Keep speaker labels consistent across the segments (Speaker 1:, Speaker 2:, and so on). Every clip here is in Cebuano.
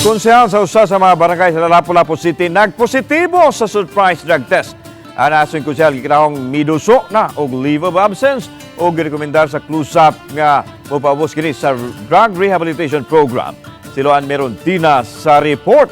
Speaker 1: Konsehal sa usa sa mga barangay sa Lapu-Lapu City nagpositibo sa surprise drug test. Ang naasong konsehal gikinahong miduso na og leave of absence o girekomendar sa CLOSUP nga mopaubos kini sa drug rehabilitation program. Si Loan Merontina sa report.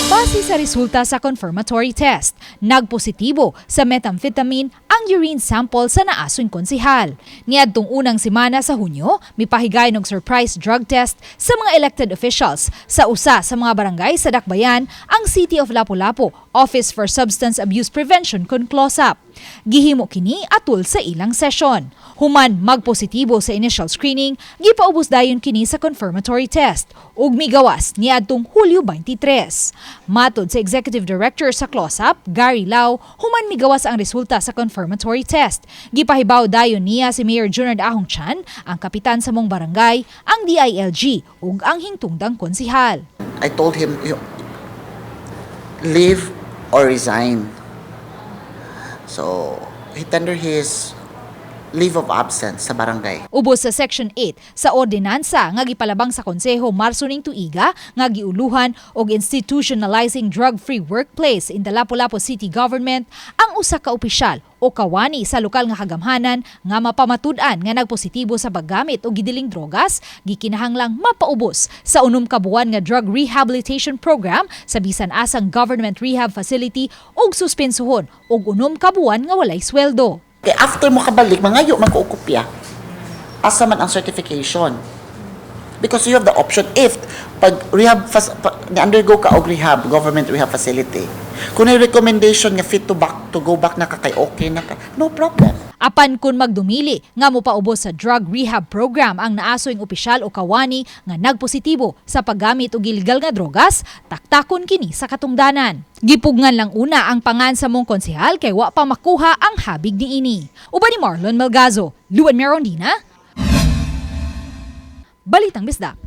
Speaker 2: Base sa resulta sa confirmatory test, nagpositibo sa methamphetamine ang urine sample sa naason konsehal. Niadtong unang semana sa Hunyo, mipahigayon og surprise drug test sa mga elected officials sa usa sa mga barangay sa Dakbayan ang City of Lapu-Lapu Office for Substance Abuse Prevention kon CLOSUP. Gihimo kini atul sa ilang session. Human magpositibo sa initial screening, gipaubos dayon kini sa confirmatory test ug migawas niadtong Hulyo 23. Matod sa Executive Director sa CLOSUP, Gary Lau, human migawas ang resulta sa confirmatory test. Gipahibaw dayon niya si Mayor Junard Ahong Chan, ang kapitan sa mong barangay, ang DILG ug ang hingtungdang konsihal.
Speaker 3: I told him, "Leave or resign." So, he tendered his leave of absence sa barangay.
Speaker 2: Ubos sa Section 8 sa ordinansa nga gipalabang sa Konseho Marso ning tuiga nga giuluhan og Institutionalizing Drug-Free Workplace in the Lapu-Lapu City Government, ang usa ka opisyal o kawani sa lokal nga kagamhanan nga mapamatud-an nga nagpositibo sa paggamit og gidiling drogas gikinahanglang mapaubos sa 6 ka buwan nga drug rehabilitation program sa bisan asang government rehab facility ug suspensuhon og 6 ka buwan nga walay sweldo.
Speaker 3: Kaya after mo kabalik, mangayo man ko og kopya. Asa man ang certification? Because you have the option if pag rehab ni undergo ka og rehab, government rehab facility. Kung may recommendation nga fit to go back na ka kay okay na ka, no problem.
Speaker 2: Apan kung magdumili nga mopaubos sa drug rehab program ang naasoing opisyal o kawani nga nagpositibo sa paggamit og illegal nga drogas, taktakon kini sa katungdanan. Gipugngan lang una ang pangan sa mong konsehal kay wa pa makuha ang habig niini. Uban ni Marlon Melgazo, Luan Merondina, Balitang Bisdak.